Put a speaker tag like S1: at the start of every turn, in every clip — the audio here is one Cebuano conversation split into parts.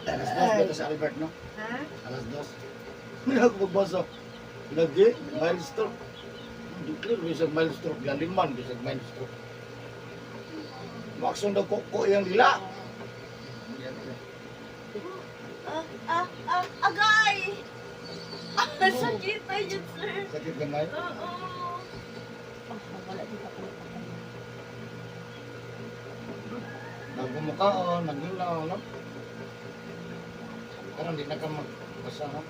S1: Alas 2 dito sa Albert, no?
S2: Ha?
S1: Alas 2. Hindi ako magbasa. Lagi, mild stroke. Declare, bisag mild stroke. Laliman, bisag mild stroke. Makson daw kuko yung dila.
S3: Ah, ah, ah, agay! Ah, sakit na yun, sir.
S1: Sakit gamay.
S3: Oo.
S2: Oh, wala dito ako.
S1: Bago mo kaon, maghilaw, no? Pero hindi na ka magbasa, no?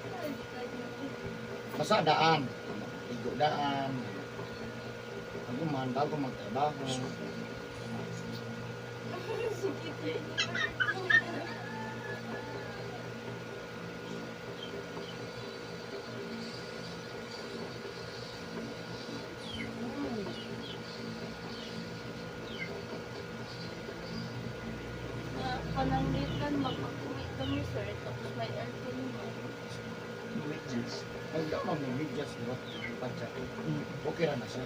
S1: Basa daan. Igo daan. Bago man, bago magtrabaho.
S3: Sakit na yun. Pananglitan, mag-uwi kami, sir. Tapos may aircon mo.
S4: Medyas.
S1: Nagdama mo, medyas, di ba? Pantsati. Okay ra na siya.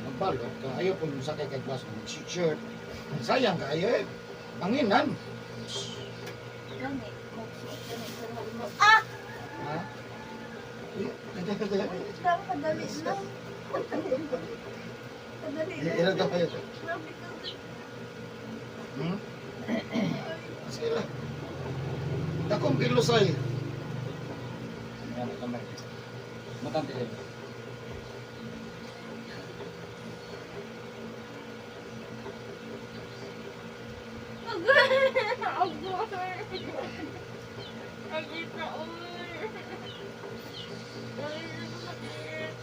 S1: Magbalot ka. Ayaw po yung sakay kag bus, mag-shirt. Sayang kayo eh. Banginan.
S3: Gani, magsuot gani, sir. Halimbawa, ah!
S1: Ha?
S3: Wait lang, kadali lang. Kadali lang.
S1: Ilan ka pa yun?
S3: Grabe ka.
S1: Hmm? Sige lang. Dakong kilusay. Ayan, kamay. Matante kayo.
S3: Agay! Agay! Agay na, uy. Ay, sakit.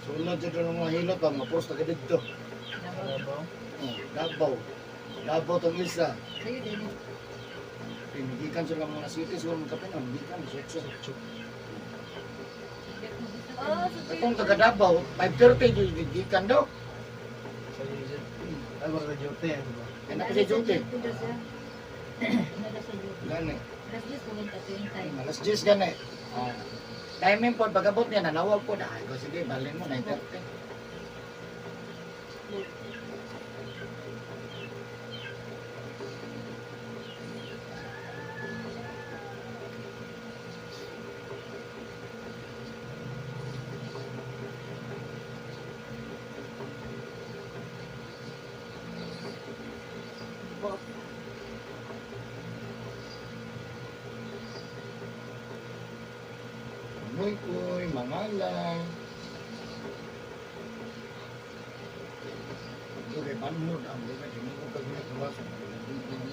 S1: Sulod dyan doon ang mga hilot pa, mga post na ka dito.
S4: Davao.
S1: Oh, Davao. Davao tong isa.
S2: Sa'yo din.
S1: Pinigikan sila mga city, siguro mga kape, gikan, sotso.
S3: Ah, sakit.
S1: Katong taga Davao, 5:30 yun, gikan daw.
S4: Sa user. Ay, wala na duty. Ano ba?
S1: Kaya na kasi duty.
S2: Nara sa duty.
S1: Gani.
S2: Alas 10 pumunta ko yung time.
S1: Alas 10 gani. Ah. Timing po, pag-abot niya, nanawag po na. Ay, ko, sige, balin mo, 9:30. Muy-uy, mangalay. Dure, banmod ang liga, di mo kag ginagawa sa mga.